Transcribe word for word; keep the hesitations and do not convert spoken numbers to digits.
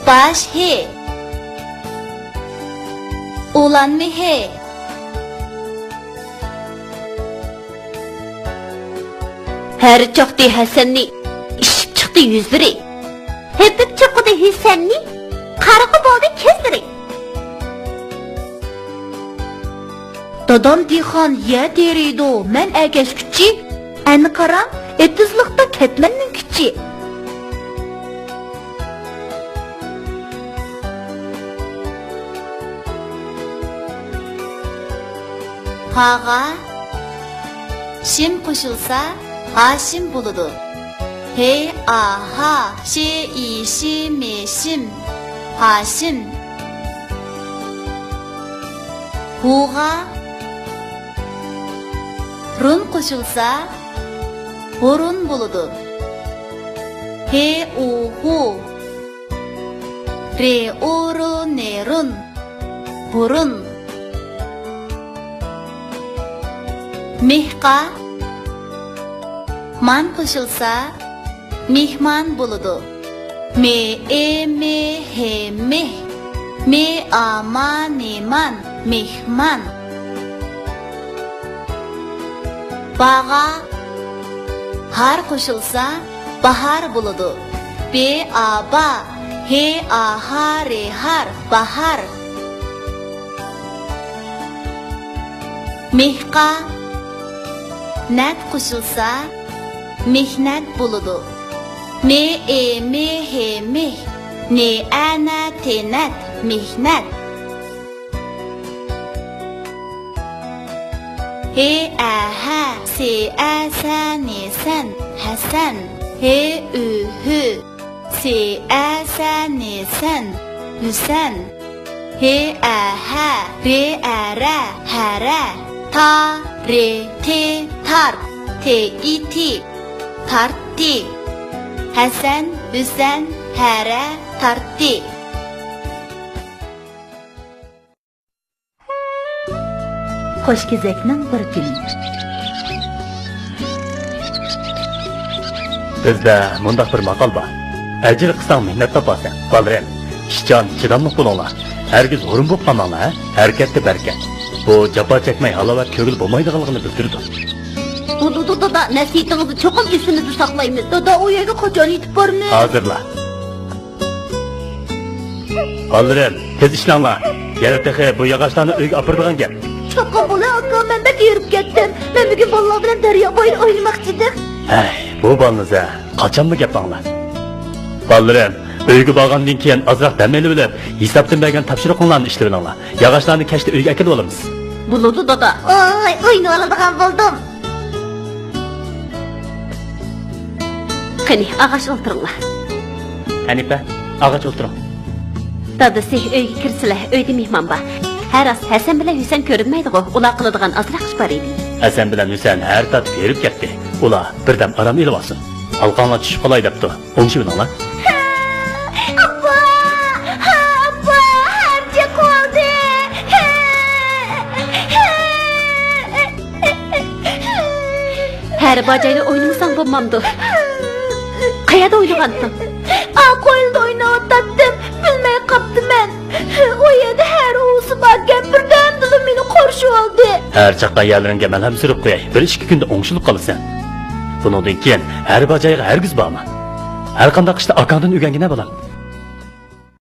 باش ھې. ئۇلانما ھې. ھەر چاقتى ھەسەننى، ئىششىپ چىقتى يۈزلىرى. ھېپىپ چوقۇدى ھۈسەننى، قارىغۇ بولدى كۆزلىرى. دادام دېھقان يەر تېرىيدۇ، مەن ئەگەشكۈچى. ئەنە قاراڭ، ئېتىزلىقتا كەتمەننىڭ كۈچى. ھاغا شىم قوشۇلسا، ھاشىم بولىدۇ. ھې، ئا، ھا، شې، ئى، شى، مې، شىم. ھاشىم. ھۇغا رۇن قوشۇلسا، ھۇرۇن بولىدۇ. ھې، ئۇ، ھۇ. رې، ئۇ، رۇ، نې، رۇن. بۇرۇن. مېھقا مان قوشۇلسا، مېھمان بولىدۇ. مې، ئې، مې، ھې، مېھ. مې، ئا، ما، نې، مان. مېھمان. باغا ھار قوشۇلسا، باھار بولىدۇ. بې، ئا، با. ھې، ئا، ھا، رې، ھار. باھار. مېھقا نەت قوشۇلسا، مېھنەت بولىدۇ. مې، ئې، مې، ھې، مېھ. نې، ئە، نە، تې، نەت. مېھنەت. ھې، ئە، ھە، سې، ئە، سە، نې، سەن. ھەسەن. ھې، ئۈ، ھۈ، سې، ئە، سە، نې، سەن. ھۈسەن. ھې، ئە، ھە، رې، ئە، رە، ھەرە. تا، رې، تې، تار. تې، ئى، تى، تارتتى. ھەسەن، ھۈسەن، ھەرە، تارتتى. قوش كېزەكنىڭ بىر كۈنى. بىزدە مۇنداق بىر ماقال بار: ئەجىر قىلساڭ مېھنەت تاپارسەن. بالىلىرىم، ئىشچان، چىداملىق بولۇڭلار. ھەرگىز ھۇرۇن بولۇپ قالماڭلار، ھە؟ ھەرىكەتتە بەرىكەت. بۇ جاپا چەكمەي ھالاۋەت كۆڭۈل بولمايدىغانلىقىنى بىلدۈرىدۇ. بولىدۇ دادا، نەسىھىتىڭىزنى چوقۇم ئېسىمىزدە ساقلايمىز. دادا، ئۇ يەرگە قاچان يېتىپ بارىمىز؟ ھازىرلا. بالىلىرىم، تېز ئىشلەڭلار. يەنە تېخى بۇ ياغاچلارنى ئۆيگە ئاپىرىدىغان گەپ. چوقۇم بولە ئاكا، مەن بەك ھېرىپ كەتتىم. مەن بۈگۈن بالىلار بىلەن دەريا بويىدا ئوينىماقچىدىم. ھەي، بۇ بالىنىز ھە، قاچانمۇ گەپ ئاڭلاپ. بالىلىرىم، ئۆيگە بارغاندىن كېيىن ئازراق دەم ئېلىۋېلىپ، ھېسابتىن بەرگەن تاپشۇرۇقۇڭلارنى ئىشلىۋېلىڭلار. ياغاچلارنى كەچتە ئۆيگە ئەكېلىۋالىمىز. بولىدۇ دادا. ئاي، ئوينىۋالىدىغان بولدۇم. قېنى، ئاغاچ ئولتۇرۇڭلار. ھەنىپە، ئاغاچ ئولتۇرۇڭ. دادىسى، ئۆيگە كىرسىلە، ئۆيدە مېھمان بار. ھە راست، ھەسەن بىلەن ھۈسەن كۆرۈنمەيدىغۇ، ئۇلار قىلىدىغان ئازراق ئىش بار ئىدى. ھەسەن بىلەن ھۈسەن ھەر تارتىپ ھېرىپ كەتتى. ئۇلار بىردەم ئارام ئېلىۋالسۇن. ھالقاڭلار چۈشۈپ قالاي دەپتۇ. ئوڭشىۋېلىڭلار. ئاپا! ھە، ئاپا! ھەر چىقىۋالدى! ھەر بار جايدا ئوينىمىساڭ بولمامدۇ؟ قەيەردە ئوينىغانتىڭ؟ ئاق ھويلىدا ئويناۋاتاتتىم، بىلمەي قاپتىمەن. ئۇ يەردە ھەر ئۇۋىسى باركەن، بىردەمدىلا مېنى قورشىۋالدى. ھەر چاققان يەرلىرىڭگە مەلھەم سۈرۈپ قوياي، بىر ئىككى كۈندە ئوڭشىلىپ قالىسەن. بۇنىڭدىن كېيىن ھەر بار جايغا ھەرگىز بارما. ھەر قانداق ئىشتا ئاكاڭدىن ئۆگەنگىنە بالام.